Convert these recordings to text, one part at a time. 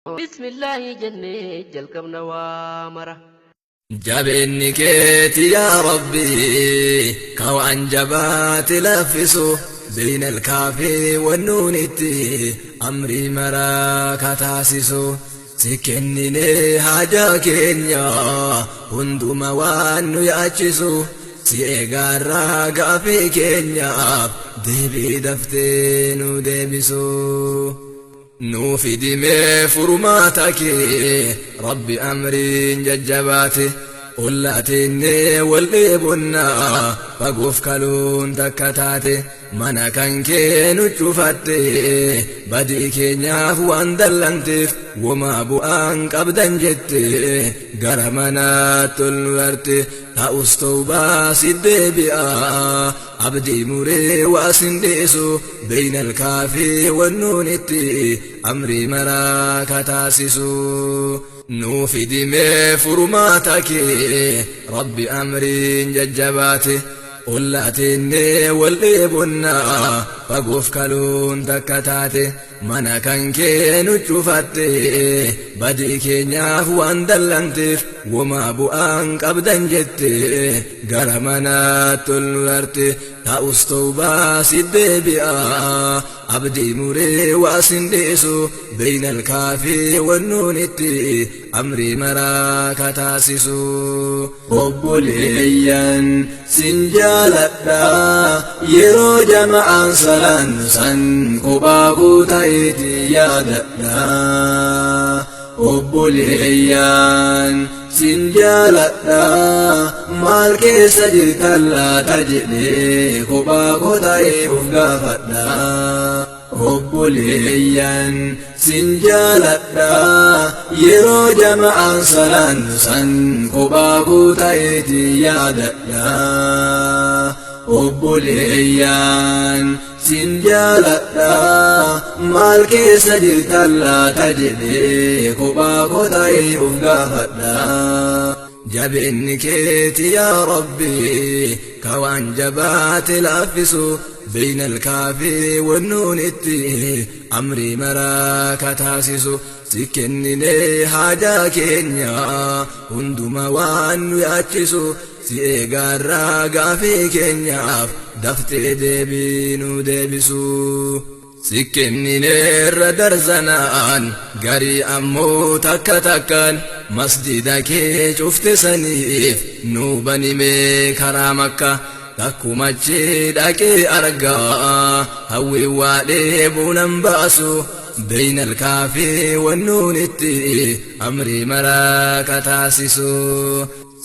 Bismillaahi jennee jalqabna waa mara. Jabeenni keeti yaa Rabbi ka waan jabaate laaffisu beeyna alkaafee wannuunitti amrii maraa ka taasisu si kenninee haajaa keenya hunduma waan nu yaachisu si eegaarraa gaafii keenyaaf deebii daftee nu deebisu. Nuu fidimee furmaata kee Rabbi amriin jajjabaate ollaatinnee wal dheebonnaa fagoof kaluun takka taate mana kan kee nu cufatte badii keenyaaf waan dallanteef womaa bu'aan qabdan jette gara manaatti ol nu arte ta'us tawbaa si deebi'a abdii muree waa sin dhiisu beeyna alkaafii wannuunitti amrii maraa ka taasisu. Nuu fidimee furmaata kee Rabbi amriin jajjabaate ollaatinnee wal dheebonnaa fagoof kaluun takka taate mana kan kee nu cufatte badii keenyaaf waan dallanteef womaa bu'aan qabdan jette gara manaatti ol nu arte ta'us tawbaa si deebi'a abdii muree waa sin dhiisu beeyna alkaafii wannuunitti amrii maraa ka taasisu. Obboleeyyan sin jaaladha yeroo jama'aan salaannu san kophaa koo ta'eeti yaadadha. Obboleeyyan sin jaaladha maal keessa jirtan laata jedhee kophaa koo ta'ee of gaafadha. Obboleeyyan sin jaaladha yeroo jama'aan salaannu san kophaa koo ta'eeti yaadadha. Obboleeyyan sin jaaladha maal keessa jirtan laata jedhee kophaa koo ta'ee of gaafadha. Jabeenni keeti yaa Rabbi ka waan jabaate laaffisu beeyna alkaafii wannuunitti amrii maraa ka taasisu si kenninee haajaa keenya hunduma waan nu yaachisu si eegaarraa gaafii keenyaaf daftee deebii nu deebisu. Si kennineerra darzanaan garii ammoo takka takkaan masjida kee cufte saniif nuu banimee karaa makka takkumachi dhaqee argaa hawwii waa dheebuu nan baasu beeyna alkaafii wannuunitti amrii maraa ka taasisu.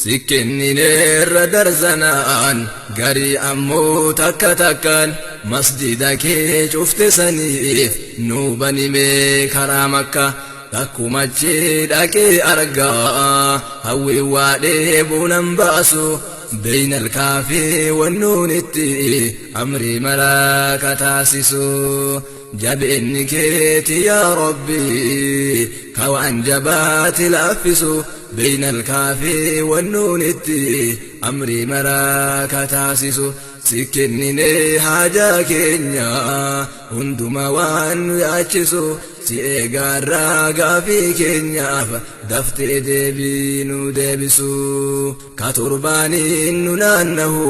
Si kennineerra darzanaan garii ammoo takka takkaan masjida kee cufte saniif nuu banimee karaa makka takkumachi dhaqee argaa hawwii waa dheebuu nan baasu beeyna alkaafii wannuunitti amrii maraa ka taasisu. Jabeenni keeti yaa Rabbi ka waan jabaate laaffisu beeyna alkaafii wannuunitti amrii maraa ka taasisu si kenninee haajaa keenya hunduma waan nu yaachisu si eegaarraa gaafii keenyaaf daftee deebii nu deebisu. Ka torbaaniin nu naannahu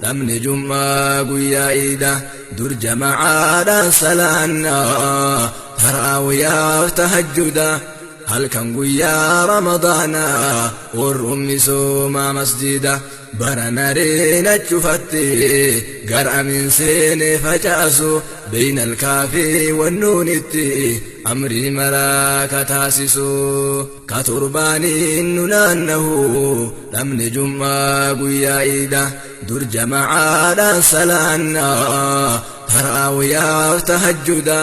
dhabne jum'aa guyyaa iida dur jama'aadhaan salaannaa taraawiyaaf tahajjuda halkan guyyaa ramadaanaa warrummi soomaa masjida bara nareena cufatte gara min seene facaasu beeyna alkaafii wannuunitti amrii maraa ka taasisu. Ka torbaaniin nu naannahu dhabne jum'aa guyyaa iida dur jama'aadhaan salaannaa taraawiyaaf tahajjuda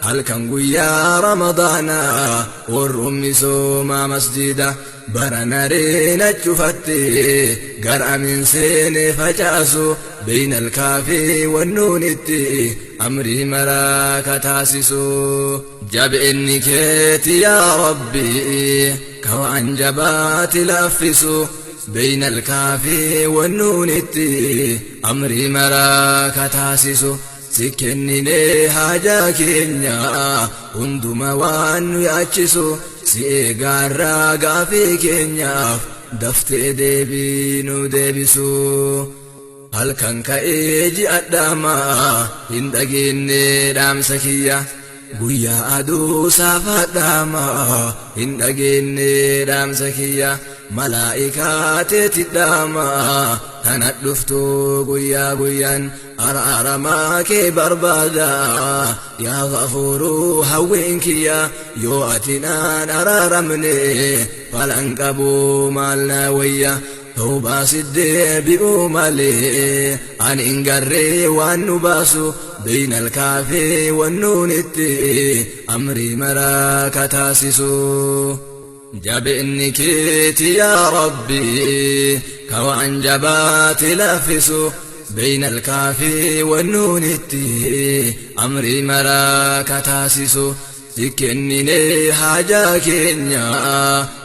halkan guyyaa ramadaanaa warrummi soomaa masjida bara nareena cufatte gara min seene facaasu beeyna alkaafii wannuunitti amrii maraa ka taasisu. Jabeenni keeti yaa Rabbi ka waan jabaate laaffisu beeyna alkaafii wannuunitti amrii maraa ka taasisu. Si kenninee haajaa keenya hunduma waan nu yaachisu si eegaarraa gaafii keenyaaf daftee deebii nu deebisu. Halkan ka'ee ji'adhaamaa hin dhageenye dhaamsa kiyya. Guyyaa aduu saafadhaamaa hin dhageenye dhaamsa kiyya. Malaa'ikaa teetidhaamaa tana dhuftu guyyaa guyyaan araaramaa kee barbaada. Yaa Ghafuuruu hawwiin kiyya yoo ati naan araaramne falan qabu maal na wayya. Tawbaa si deebi'uu malee ani hin garree waan nu baasu beeyna alkaafee wannuunitti amrii maraa kataasisu. Jabeenni keeti yaa Rabbi ka waan jabaate laaffisu beeyna alkaafee wannuunitti amrii maraa kataasisu. Si kenninee haajaa keenya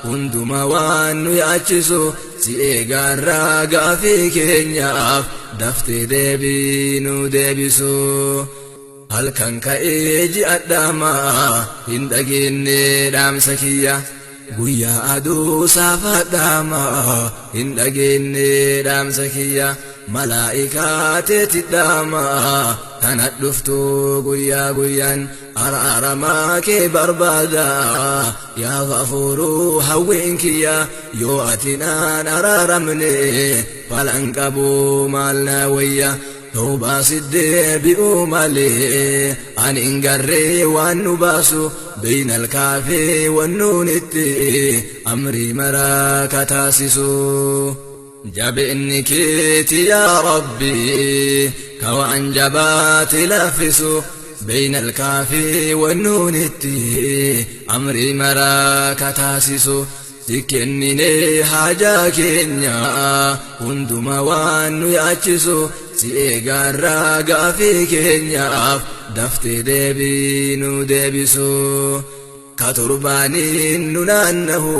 hunduma waan nu yaachisu si eegaarraa gaafii keenyaaf daftee deebii nu deebisu. Halkan ka'ee ji'adhaamaa hin dhageenye dhaamsa kiyya. Guyyaa aduu saafadhaamaa hin dhageenye dhaamsa kiyya. Malaa'ikaa teetidhaamaa tana dhuftu guyyaa guyyaan araaramaa kee barbaada. Yaa Ghafuuruu hawwiin kiyya yoo ati naan araaramne falan qabu maal na wayya. Tawbaa si deebi'uu malee ani hin garree waan nu baasu beeyna alkaafee wannuunitti amrii maraa kataasisu. Jabeenni keeti yaa Rabbi ka waan jabaate laaffisu beeyna alkaafee wannuunitti amrii maraa kataasisu. Si kenninee haajaa keenya hunduma waan nu yaachisu si eegaarraa gaafii keenyaaf daftee deebii nu deebisu. Ka torbaaniin nu naannahu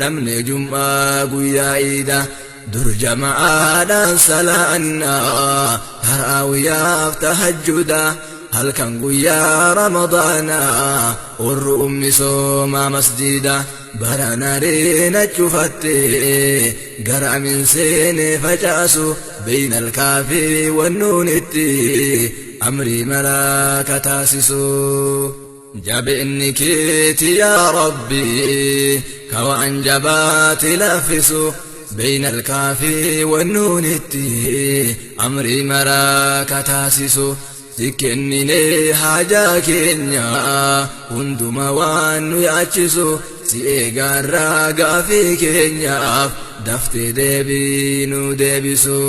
dhabne jum'aa guyyaa iida dur jama'aadhaan salaannaa taraawiyaaf tahajjuda. Halkan guyyaa Ramadaanaa warri ummi soomaa masjida barana reena cufatte gara min seene facaasu beeyna alkaafii wannuunitti amrii maraa kataasisu. Jabeenni keeti yaa Rabbi ka waan jabaate laaffisu beeyna alkaafii wannuunitti amrii maraa kataasisu. Si kenninee haajaa keenya hunduma waan nu yaachisu si eegaarraa gaafii keenyaaf daftee deebii nu deebisu.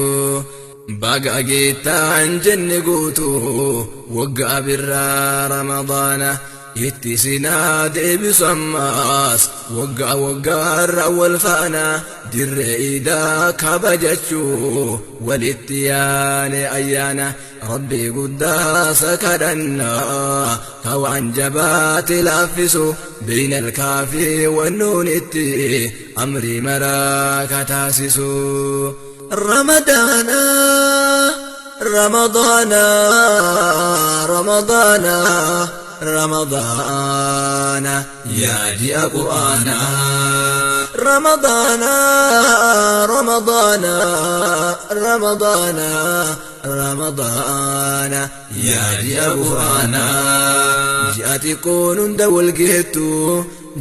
Baga geettaan jenne guutuu waggaa birraa Ramadaana itti sinaa deebisu ammaas waggaa waggaarra wal faana dirree iidaa kabajachuu walitti yaane ayyaana Rabbii guddaa sakadhannaa ka waan jabaate laaffisu beeyna alkaafii wannuunitti amrii maraa kataasisu. Ramadaana Ramadaana Ramadaana Ramadaana yaa ji'a Qur'aanaa. Ramadaana Ramadaana Ramadaana Ramadaana yaa ji'a Qur'aanaa. Ji'a xiqqoon hunda wal geettu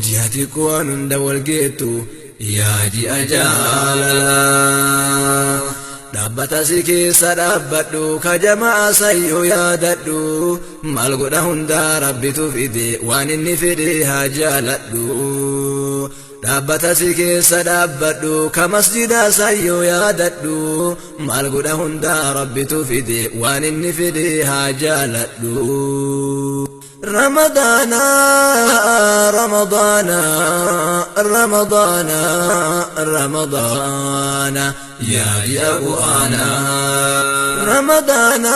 ji'a xiqqoon hunda wal geettu yaa ji'a jaalalaa. Dhaabbata si keessa dhaabbadhu ka jamaa sayyoo yaadadhu maal godha hundaa Rabbitu fide waan inni fedhe haa jaaladhu. Dhaabbata si keessa dhaabbadhu ka masjida sayyoo yaadadhu maal godha hundaa Rabbitu fide waan inni fedhe haa jaaladhu. Ramadaana Ramadaana Ramadaana Ramadaana yaa ji'a Qur'aanaa. Ramadaana.